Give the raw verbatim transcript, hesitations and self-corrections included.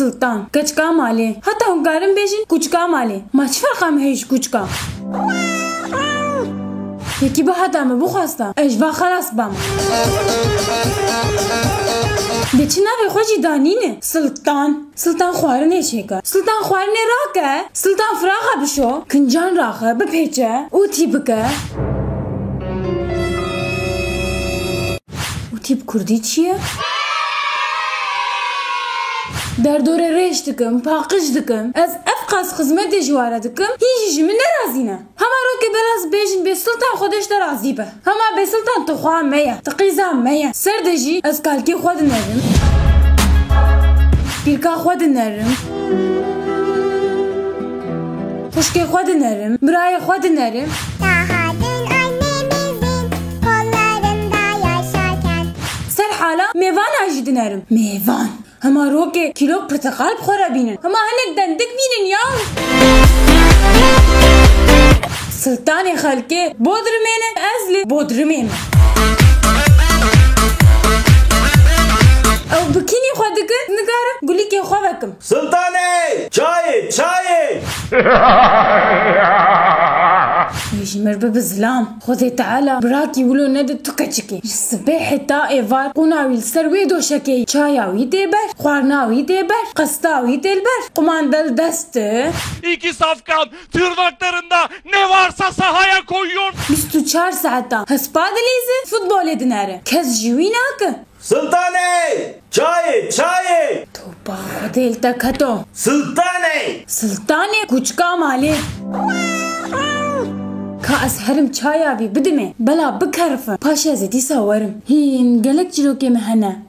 Sultan, keçika malê. Heta hûn karin bêjin kuçika malê. Ma çi ferqa me heye ji kuçika? Yekî bihata min bixwesta, ez ji van xelas bam. Dê çi navê xwe jî danîne? Sultan. Sultan xwarinê çêke. Sultan xwarinê rake. Sultan firaxa bişo. Kincan raxe, bipêçe, ûtî bike. Ûtî bi kurdî çi ye? Derdorê rêş dikim, paqij dikim. Ez ev qas xizmetê ji we re dikim, hîn jî ji min nerazî ne. Hema rokê belaz bêjin bê Sultan Xwedê ji te razî be. Hema bê Sultan tu xwa me ye, tu qîza me ye. Ser de jî ez kalkê xwe dinerim. Pîrka xwe dinerim. Xwişkê xwe dinerim, birayê xwe dinerim. Daha dün annemizin kollarında yaşarken. Serhala mêvana jî dinerim. Mêvan. Hema rokê kîlok pirteqal bi xwe re bînin. Hema hinek dendik bînin ya. Sultanê xelkê Bodrimê ne, ez li Bodrimê me. Ew bi kînî xwe dikin, nikarim gulîkê xwe vekim. Sultanê! Çayê! Çayê! Wê ji mir bibe zilam. Xwedê Teala birakî wilo nede tu keçikê. Ji sibê heta êvar qûna wî li ser wê doşekê çaya wî tê ber, xwarina wî tê ber, qesta wî tê li ber, qumanda li dest e. İki safkan tırnaklarında ne varsa sahaya koyuyor. Bîst û çar saeta hespa dilîze, futbolê dinere. Kes ji wî nake. Sultanê! Çayê, çayê! Topa Xwedê li te keto. Sultanê! Sultanê kuçika malê. Ka ez herim çaya vî bidimê, bela bikerifim. Paşê ez ê dîsa werim. Hîn gelek çîrokê me hene.